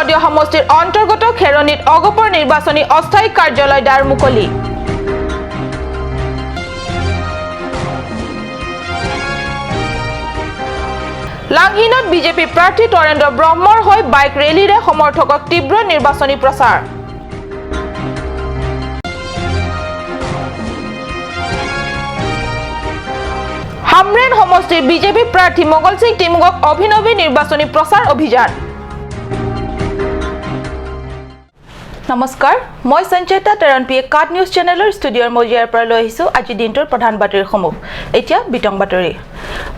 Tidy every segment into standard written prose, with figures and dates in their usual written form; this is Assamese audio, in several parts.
পৰিষদীয় সমষ্টিৰ অন্তৰ্গত খেৰণিত অগপৰ নিৰ্বাচনী অস্থায়ী কাৰ্যালয় দ্বাৰ মুকলি। লাংহিনত বিজেপি প্ৰাৰ্থী তৰেন্দ্ৰ ব্ৰহ্মৰ হৈ বাইক ৰেলীৰে সমৰ্থকক তীব্ৰ নিৰ্বাচনী প্ৰচাৰ। হামৰেন সমষ্টিৰ বিজেপি প্ৰাৰ্থী মংগল সিং টিমুঙক অভিনৱ নিৰ্বাচনী প্ৰচাৰ অভিযান। নমস্কাৰ, মই সঞ্চয়িতা তেৰণপিয়ে কাট নিউজ চেনেলৰ ষ্টুডিঅ'ৰ মজিয়াৰ পৰা লৈ আহিছোঁ আজি দিনটোৰ প্ৰধান বাতৰিসমূহ। এতিয়া বিতং বাতৰি।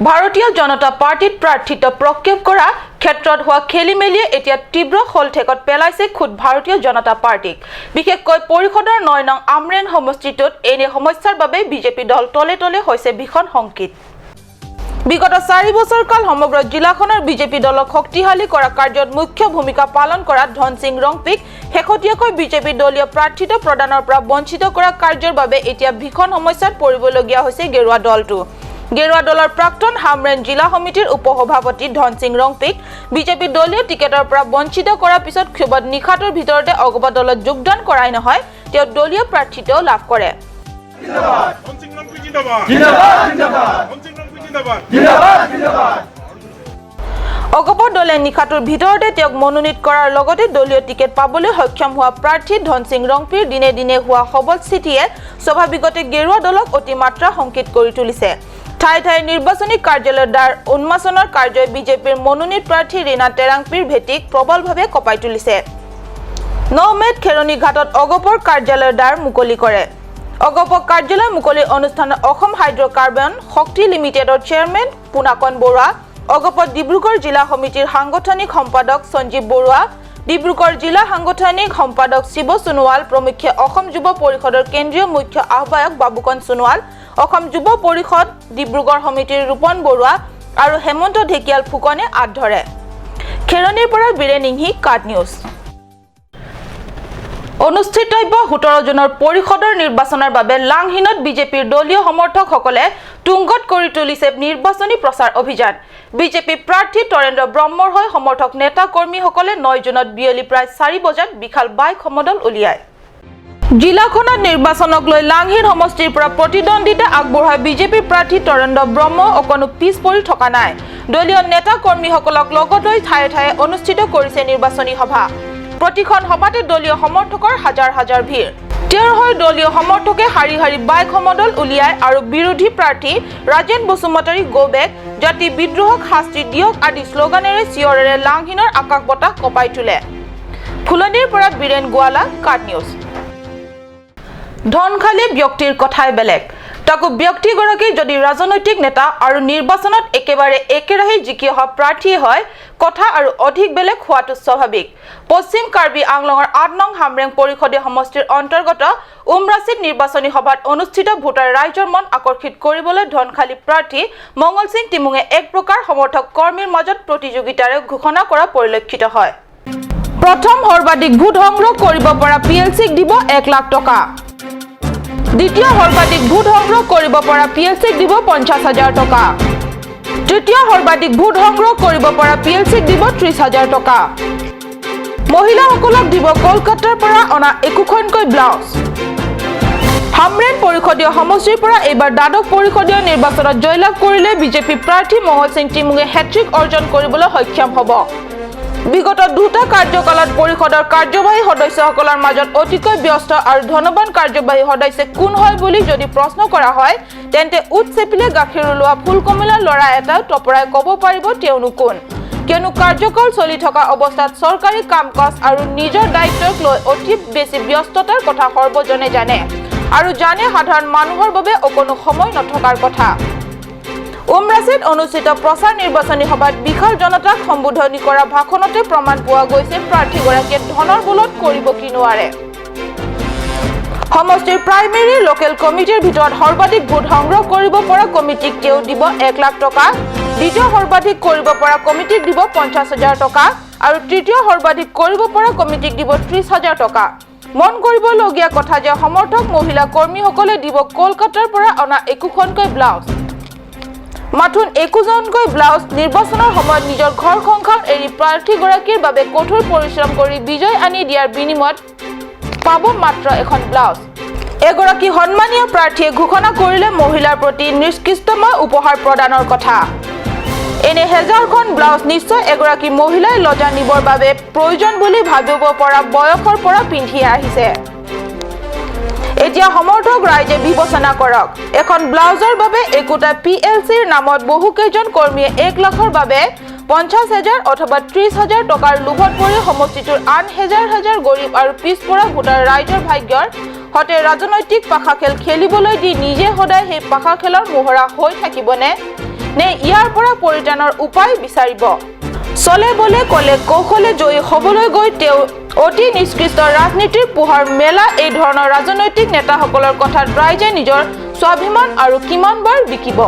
ভাৰতীয় জনতা পাৰ্টীত প্ৰাৰ্থিত্ব প্ৰক্ষেপ কৰা ক্ষেত্ৰত হোৱা খেলি মেলিয়ে এতিয়া তীব্ৰ শলঠেকত পেলাইছে খোদ ভাৰতীয় জনতা পাৰ্টীক। বিশেষকৈ পৰিষদৰ 9 নং আমৰেন সমষ্টিটোত এনে সমস্যাৰ বাবে বিজেপি দল তলে তলে হৈছে ভীষণ শংকিত। বিগত 4 বছৰ কাল সমগ্ৰ জিলাখনৰ বিজেপি দলক শক্তিশালী কৰা কাৰ্যত মুখ্য ভূমিকা পালন কৰা ধন সিং ৰংপিক শেহতীয়াকৈ বিজেপি দলীয় প্ৰাৰ্থিত্ব প্ৰদানৰ পৰা বঞ্চিত কৰা কাৰ্যৰ বাবে এতিয়া ভীষণ সমস্যাত পৰিবলগীয়া হৈছে গেৰুৱা দলটো। গেৰুৱা দলৰ প্ৰাক্তন হামৰেন জিলা সমিতিৰ উপসভাপতি ধন সিং ৰংপিক বিজেপি দলীয় টিকেটৰ পৰা বঞ্চিত কৰাৰ পিছত ক্ষোভত নিশাটোৰ ভিতৰতে অগপ দলত যোগদান কৰাই নহয়, তেওঁ দলীয় প্ৰাৰ্থিত্বও লাভ কৰে। অগপ দলে নিশাটোৰ ভিতৰতে তেওঁক মনোনীত কৰাৰ লগতে দলীয় টিকেট পাবলৈ সক্ষম হোৱা প্ৰাৰ্থী ধন সিং ৰংপিৰ দিনে দিনে হোৱা সবল স্থিতিয়ে স্বাভাৱিকতে গেৰুৱা দলক অতিমাত্ৰা শংকিত কৰি তুলিছে। ঠায়ে ঠায়ে নিৰ্বাচনী কাৰ্যালয়ৰ দ্বাৰ উন্মোচনৰ কাৰ্যই বিজেপিৰ মনোনীত প্ৰাৰ্থী ৰীণা তেৰাংপিৰ ভেটিক প্ৰবলভাৱে কঁপাই তুলিছে। 9 মে'ত খেৰণি ঘাটত অগপৰ কাৰ্যালয়ৰ দ্বাৰ মুকলি কৰে। অগপ কাৰ্যালয় মুকলি অনুষ্ঠানত অসম হাইড্ৰ'কাৰ্বন শক্তি লিমিটেডৰ চেয়াৰমেন পোনাকণ বৰুৱা, অগপ ডিব্ৰুগড় জিলা সমিতিৰ সাংগঠনিক সম্পাদক সঞ্জীৱ বৰুৱা, ডিব্ৰুগড় জিলা সাংগঠনিক সম্পাদক শিৱ সোণোৱাল প্ৰমুখ্যে অসম যুৱ পৰিষদৰ কেন্দ্ৰীয় মুখ্য আহ্বায়ক বাবুকণ সোণোৱাল, অসম যুৱ পৰিষদ ডিব্ৰুগড় সমিতিৰ ৰূপন বৰুৱা আৰু হেমন্ত ঢেকিয়াল ফুকনে আঁত ধৰে। খেৰণিৰ পৰা বীৰেন ইংহি, কাট নিউজ। অনুষ্ঠিতব্য 17 জনৰ পৰিষদৰ নিৰ্বাচনৰ বাবে লাংহিনত বিজেপিৰ দলীয় সমৰ্থকসকলে তুংগত কৰি তুলিছে নিৰ্বাচনী প্ৰচাৰ অভিযান। বিজেপি প্ৰাৰ্থী তৰেন্দ্ৰ ব্ৰহ্মৰ হৈ সমৰ্থক নেতা কৰ্মীসকলে 9 জুনত বিয়লি প্ৰায় 4 বজাত বিশাল বাইক সমদল উলিয়ায়। জিলাখনত নিৰ্বাচনক লৈ লাংহিন সমষ্টিৰ পৰা প্ৰতিদ্বন্দ্বিতা আগবঢ়োৱা বিজেপি প্ৰাৰ্থী তৰেন্দ্ৰ ব্ৰহ্ম অকণো পিছ পৰি থকা নাই। দলীয় নেতা কৰ্মীসকলক লগত লৈ ঠায়ে ঠায়ে অনুষ্ঠিত কৰিছে নিৰ্বাচনী সভা। প্ৰতিখন সভাতে দলীয় সমৰ্থকৰ হাজাৰ হাজাৰ ভিৰ। তেওঁৰ হৈ দলীয় সমৰ্থকে শাৰী শাৰী বাইক সমদল উলিয়াই আৰু বিৰোধী প্ৰাৰ্থী ৰাজেন বসুমতাৰী গ'বেক, জাতি বিদ্ৰোহক শাস্তি দিয়ক আদি শ্লোগানেৰে চিঞৰেৰে লাংহিনৰ আকাশ বতাহ কঁপাই তোলে। ফুলনিৰ পৰা বীৰেন গোৱালা, কাট নিউজ। ধনশালী ব্যক্তিৰ কথাই বেলেগ, তাকো ব্যক্তিগৰাকী যদি ৰাজনৈতিক নেতা আৰু নিৰ্বাচনত একেবাৰে একেৰাহে জিকি অহা প্ৰাৰ্থী হয়, কথা আৰু অধিক বেলেগ হোৱাটো স্বাভাৱিক। পশ্চিম কাৰ্বি আংলঙৰ 8 নং হামৰেং পৰিষদীয় সমষ্টিৰ অন্তৰ্গত উমৰাচিত নিৰ্বাচনী সভাত অনুষ্ঠিত ভোটাৰ ৰাইজৰ মন আকৰ্ষিত কৰিবলৈ ধনশালী প্ৰাৰ্থী মংগল সিং টিমুঙে এক প্ৰকাৰ সমৰ্থক কৰ্মীৰ মাজত প্ৰতিযোগিতাৰে ঘোষণা কৰা পৰিলক্ষিত হয়। প্ৰথম সৰ্বাধিক ভোট সংগ্ৰহ কৰিব পৰা পি এল চিক দিব 1 লাখ টকা, দ্বিতীয় সৰ্বাধিক ভোট সংগ্ৰহ কৰিব পৰা পি এল চিক দিব 50 হাজাৰ টকা, তৃতীয় সৰ্বাধিক ভোট সংগ্ৰহ কৰিব পৰা পি এল চিক দিব 30 হাজাৰ টকা। মহিলাসকলক দিব কলকাতাৰ পৰা অনা একোখনকৈ ব্লাউজ। হামৰেন পৰিষদীয় সমষ্টিৰ পৰা এইবাৰ দ্বাদশ পৰিষদীয় নিৰ্বাচনত জয়লাভ কৰিলে বিজেপি প্ৰাৰ্থী মংগল সিং টিমুঙে হেট্ৰিক অৰ্জন কৰিবলৈ সক্ষম হ'ব। বিগত দুটা কাৰ্যকালত পৰিষদৰ কাৰ্যবাহী সদস্যসকলৰ মাজত অতিকৈ ব্যস্ত আৰু ধনবান কাৰ্যবাহী সদস্য কোন হয় বুলি যদি প্ৰশ্ন কৰা হয়, তেন্তে উট চেপিলে গাখীৰ ওলোৱা ফুলকমলা ল'ৰা এটাও টপৰাই ক'ব পাৰিব তেওঁনো কোন। কিয়নো কাৰ্যকাল চলি থকা অৱস্থাত চৰকাৰী কাম কাজ আৰু নিজৰ দায়িত্বক লৈ অতি বেছি ব্যস্ততাৰ কথা সৰ্বজনে জানে আৰু জানে সাধাৰণ মানুহৰ বাবে অকণো সময় নথকাৰ কথা। উমৰাচিত অনুষ্ঠিত প্ৰচাৰ নিৰ্বাচনী সভাত বিশাল জনতাক সম্বোধনী কৰা ভাষণতে প্ৰমাণ পোৱা গৈছে প্ৰাৰ্থীগৰাকীয়ে ধনৰ বলত কৰিব কি নোৱাৰে। সমষ্টিৰ প্ৰাইমেৰী লোকেল কমিটিৰ ভিতৰত সৰ্বাধিক ভোট সংগ্ৰহ কৰিব পৰা কমিটিক তেওঁ দিব 1 লাখ টকা, দ্বিতীয় সৰ্বাধিক কৰিব পৰা কমিটিক দিব 50 হাজাৰ টকা আৰু তৃতীয় সৰ্বাধিক কৰিব পৰা কমিটিক দিব 30 হাজাৰ টকা। মন কৰিবলগীয়া কথা যে সমৰ্থক মহিলা কৰ্মীসকলে দিব কলকাতাৰ পৰা অনা একোখনকৈ ব্লাউজ। মাথোন একোজনকৈ ব্লাউজ নিৰ্বাচনৰ সময়ত নিজৰ ঘৰ সংসাৰ এৰি প্ৰাৰ্থীগৰাকীৰ বাবে কঠোৰ পৰিশ্ৰম কৰি বিজয় আনি দিয়াৰ বিনিময়ত পাব মাত্ৰ এখন ব্লাউজ। এগৰাকী সন্মানীয় প্ৰাৰ্থীয়ে ঘোষণা কৰিলে মহিলাৰ প্ৰতি নিষ্কৃষ্টময় উপহাৰ প্ৰদানৰ কথা। এনে হেজাৰখন ব্লাউজ নিশ্চয় এগৰাকী মহিলাই লজা নিবৰ বাবে প্ৰয়োজন বুলি ভাবিব পৰা বয়সৰ পৰা পিন্ধি আহিছে। এতিয়া সমৰ্থক ৰাইজে বিবেচনা কৰক, এখন ব্লাউজৰ বাবে একোটা পিএলচিৰ নামত বহুকেইজন কৰ্মীয়ে 1 লাখৰ বাবে 50,000 অথবা 30,000 টকাৰ লোভত পৰি সমষ্টিটোৰ আন হেজাৰ হেজাৰ গৰীব আৰু পিছপৰা ভোটাৰ ৰাইজৰ ভাগ্যৰ সতে ৰাজনৈতিক পাশা খেল খেলিবলৈ দি নিজে সদায় সেই পাশা খেলৰ মোহৰা হৈ থাকিবনে নে ইয়াৰ পৰা পৰিত্ৰাণৰ উপায় বিচাৰিব? চলে বলে কলে কৌশলে জয়ী হ'বলৈ গৈ তেওঁ অতি নিষ্কৃষ্ট ৰাজনীতিৰ পোহাৰ মেলা এই ধৰণৰ ৰাজনৈতিক নেতাসকলৰ কথাত ৰাইজে নিজৰ স্বাভিমান আৰু কিমানবাৰ বিকিব?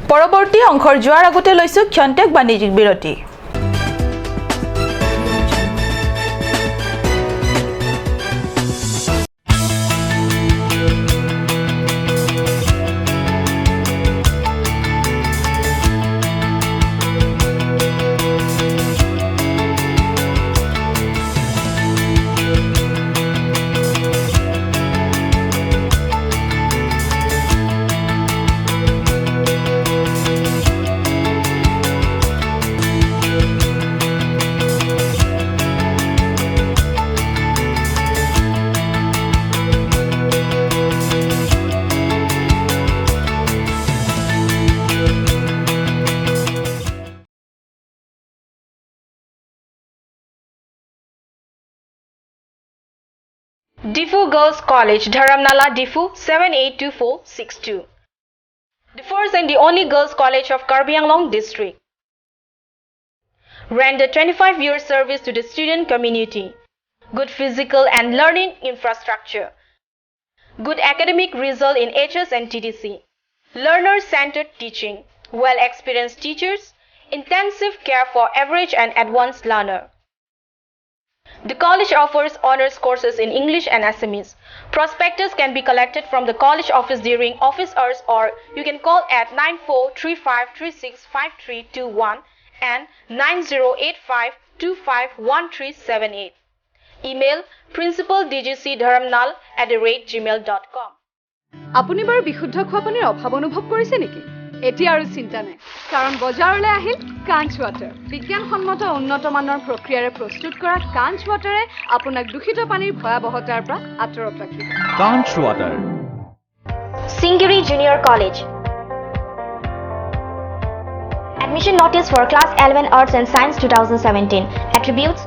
পৰৱৰ্তী অংশৰ যোৱাৰ আগতে লৈছো ক্ষন্তেক বাণিজ্যিক বিৰতি। Diphu Girls College, Dharamnala, Diphu 782462. The first and the only girls' college of Karbi Anglong district. Render 25-year service to the student community. Good physical and learning infrastructure. Good academic result in HS and TTC. Learner-centered teaching. Well-experienced teachers. Intensive care for average and advanced learner. The college offers honors courses in English and Assamese. Prospectus can be collected from the college office during office hours, or you can call at 9435365321 and 9085251378. Email principaldgcdharamnal@gmail.com. আপুনি বাৰু বিশুদ্ধ খোৱা পানীৰ অভাৱ অনুভৱ কৰিছে নেকি? এতিয়া আৰু চিন্তা নাই, কাৰণ বজাৰলৈ আহিল কাঞ্চ ৱাটাৰ। বিজ্ঞানসন্মত উন্নত মানৰ প্ৰক্ৰিয়াৰে প্ৰস্তুত কৰা কাঞ্চ ৱাটাৰে আপোনাক দূষিত পানীৰ ভয়াৱহতাৰ পৰা আঁতৰত ৰাখিব। Conch Water. Singiri Junior College. Admission notice for class 11 Arts and Science 2017. Attributes: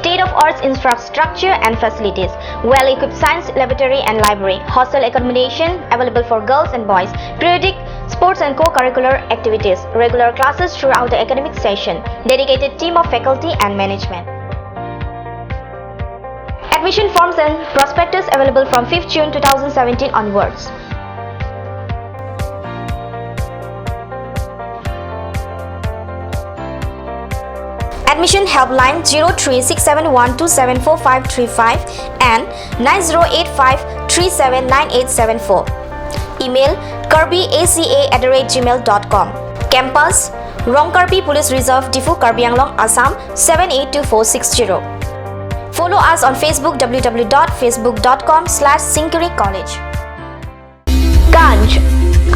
State of arts infrastructure and facilities, well equipped science laboratory and library, hostel accommodation available for girls and boys, periodic sports and co-curricular activities, regular classes throughout the academic session, dedicated team of faculty and management. Admission forms and prospectus available from 5th June 2017 onwards. Admission helpline 03671274535 and 9085379874. Email karbiaca@gmail.com. Campus Rongkarbi Police Reserve, Diphu, Karbi Anglong, Assam 782460. Follow us on Facebook, www.facebook.com/Singiri College. Kanch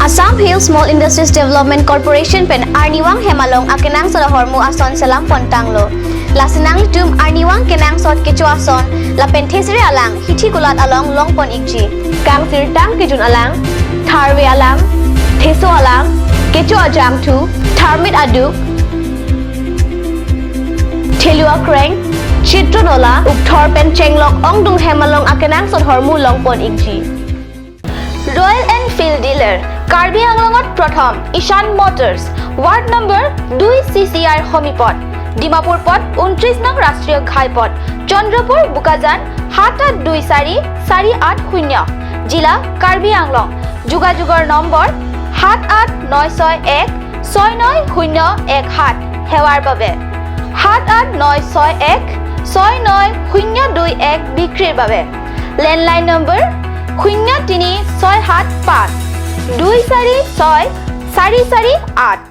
Assam Hill Small Industries Development Corporation pen arniwang hemalong akenang sola hormu ason salam pontanglo. Lasinang tum arniwang kenang sot kecho ason la pen thesre alang hithi kulat along long pon ikji. Kang sir tang kejun alang, tharwe alang, theso alang, kecho ajang thu, tharmit aduk, thelua kreng, chitronola, ukthor pen chenglok ongdung hemalong akenang sot hormu long pon ikji. Royal Enfield dealer Karbi আংলঙত প্ৰথম ঈশান মটৰ্ছ, ৱাৰ্ড নম্বৰ 2, চিচিআইৰ সমীপত, ডিমাপুৰ পথ, 29 নং ৰাষ্ট্ৰীয় ঘাইপথ, চন্দ্ৰপুৰ, বোকাজান 7824480, জিলা কাৰ্বি আংলং। যোগাযোগৰ নম্বৰ 7896169017, সেৱাৰ বাবে 7896169021, বিক্ৰীৰ বাবে লেণ্ডলাইন নম্বৰ 03675 246 448।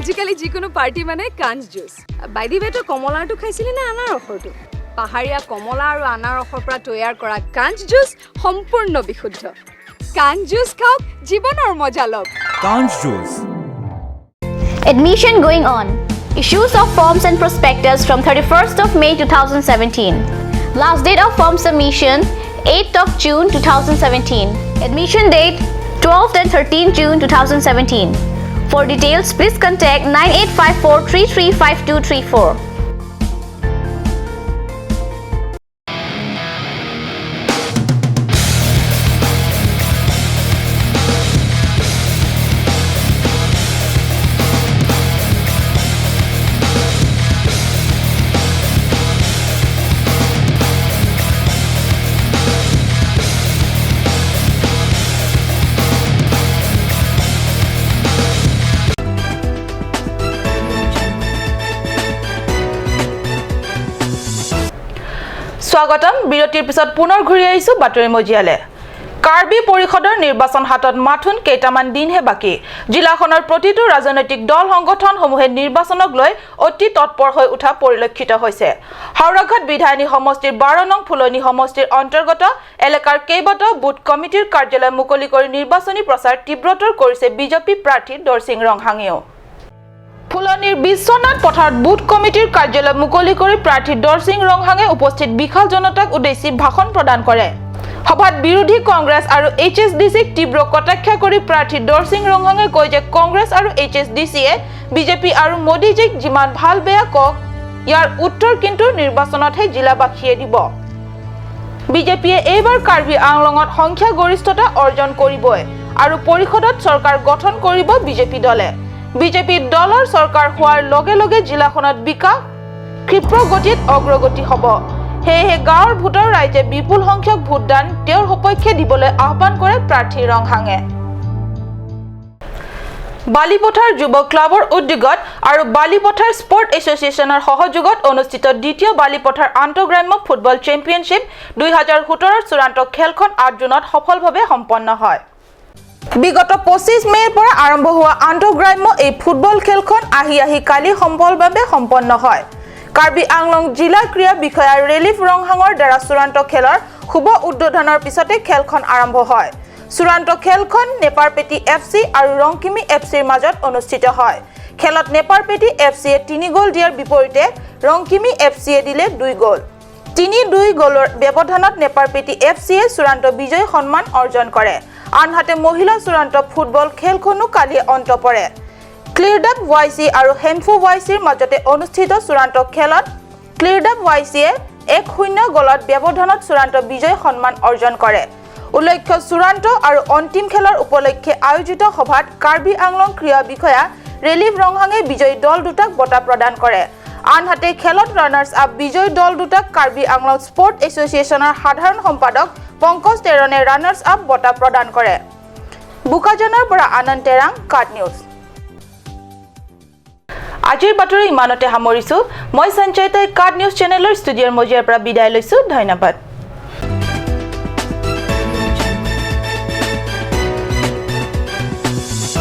আজিকালি যিকোনো পাৰ্টি মানে কাঞ্চ জুচ। বাই the ৱে, তই কমলাৰটো খাইছিলি নে আনাৰসৰটো? পাহাৰীয়া কমলা আৰু আনাৰসৰ পৰা তৈয়াৰ কৰা কাঞ্চ জুচ সম্পূৰ্ণ বিশুদ্ধ। কাঞ্চ জুচ খাওক, জীৱনৰ মজা লওক। Kanch Juice. Admission going on. Issues of forms and prospectus from 31st of May 2017. Last date of form submission 8th of June 2017. Admission date 12th and 13th June 2017. For details, please contact 9854335234. স্বাগতম। বিৰতিৰ পিছত পুনৰ ঘূৰি আহিছোঁ বাতৰি মজিয়ালে। কাৰ্বি পৰিষদৰ নিৰ্বাচন হাতত মাথোন কেইটামান দিনহে বাকী। জিলাখনৰ প্ৰতিটো ৰাজনৈতিক দল সংগঠনসমূহে নিৰ্বাচনক লৈ অতি তৎপৰ হৈ উঠা পৰিলক্ষিত হৈছে। হাওৰাঘাট বিধায়িনী সমষ্টিৰ 12 নং ফুলনি সমষ্টিৰ অন্তৰ্গত এলেকাৰ কেইবাটাও বুথ কমিটিৰ কাৰ্যালয় মুকলি কৰি নিৰ্বাচনী প্ৰচাৰ তীব্ৰতৰ কৰিছে বিজেপি প্ৰাৰ্থী দৰচিং ৰংহাঙেও। ফুলনিৰ বিশ্বনাথ পথাৰত বুথ কমিটিৰ কাৰ্যালয় মুকলি কৰি প্ৰাৰ্থী দৰচিং ৰংহাঙে উপস্থিত বিশাল জনতাক উদ্দেশ্যি ভাষণ প্ৰদান কৰে। সভাত বিৰোধী কংগ্ৰেছ আৰু এইচ এছ ডি চিক তীব্ৰ কটাক্ষ কৰি প্ৰাৰ্থী দৰচিং ৰংহাঙে কয় যে কংগ্ৰেছ আৰু এইচ এছ ডি চিয়ে বিজেপি আৰু মোদীজীক যিমান ভাল বেয়া কওক, ইয়াৰ উত্তৰ কিন্তু নিৰ্বাচনতহে জিলাবাসীয়ে দিব। বিজেপিয়ে এইবাৰ কাৰ্বি আংলঙত সংখ্যাগৰিষ্ঠতা অৰ্জন কৰিবই আৰু পৰিষদত চৰকাৰ গঠন কৰিব বিজেপি দলে। বিজেপি দলৰ চৰকাৰ হোৱাৰ লগে লগে জিলাখনত বিকাশ ক্ষীপ্ৰ গতিত অগ্ৰগতি হ'ব। সেয়েহে গাঁৱৰ ভোটাৰ ৰাইজে বিপুল সংখ্যক ভোটদান তেওঁৰ সপক্ষে দিবলৈ আহ্বান কৰে প্ৰাৰ্থী ৰংহাঙে। বালিপথাৰ যুৱ ক্লাবৰ উদ্যোগত আৰু বালিপথাৰ স্পৰ্ট এছ'চিয়েশ্যনৰ সহযোগত অনুষ্ঠিত দ্বিতীয় বালিপথাৰ আন্তঃগ্ৰাম্য ফুটবল চেম্পিয়নশ্বিপ 2017ৰ চূড়ান্ত খেলখন 8 জুনত সফলভাৱে সম্পন্ন হয়। বিগত 25 মে'ৰ পৰা আৰম্ভ হোৱা আন্তঃগ্ৰাম্য এই ফুটবল খেলখন আহি আহি কালি সফলভাৱে সম্পন্ন হয়। কাৰ্বি আংলং জিলা ক্ৰীড়া বিষয়া ৰেলিফ ৰংহাঙৰ দ্বাৰা চূড়ান্ত খেলৰ শুভ উদ্বোধনৰ পিছতে খেলখন আৰম্ভ হয়। চূড়ান্ত খেলখন নেপাৰপেটি এফ চি আৰু ৰংকিমি এফ চিৰ মাজত অনুষ্ঠিত হয়। খেলত নেপাৰপেটি এফ চিয়ে 3 গ'ল দিয়াৰ বিপৰীতে ৰংকিমি এফ চিয়ে দিলে 2 গ'ল। 3-2 গ'লৰ ব্যৱধানত নেপাৰপেটি এফ চিয়ে চূড়ান্ত বিজয়ী সন্মান অৰ্জন কৰে। আনহাতে মহিলা চূড়ান্ত ফুটবল খেলখনো কালি অন্ত পৰে। ক্লিৰডাপ ৱাই চি আৰু হেমফু ৱাই চিৰ মাজতে অনুষ্ঠিত চূড়ান্ত খেলত ক্লিৰডাপ ৱাই চিয়ে 1-0 গ'লত ব্যৱধানত চূড়ান্ত বিজয়ী সন্মান অৰ্জন কৰে। উল্লেখ্য, চূড়ান্ত আৰু অন্তিম খেলৰ উপলক্ষে আয়োজিত সভাত কাৰ্বি আংলং ক্ৰীড়া বিষয়া ৰেলিফ ৰংহাঙে বিজয়ী দল দুটাক বঁটা প্ৰদান কৰে। আনহাতে খেলত ৰানাৰ্ছ আপ বিজয়ী দল দুটাক কাৰ্বি আংলং স্পৰ্ট এছ'চিয়েশ্যনৰ সাধাৰণ সম্পাদক পংকজ টেৰণে ৰানাৰ্ছ আপ বঁটা প্ৰদান কৰে। বোকাজানৰ পৰা আনন্দ টেৰাং, কাট নিউজ। আজিৰ বাতৰি ইমানতে সামৰিছো। মই সঞ্চয়িতাই কাট নিউজ চেনেলৰ ষ্টুডিঅ'ৰ মজিয়াৰ পৰা বিদায় লৈছো। ধন্যবাদ।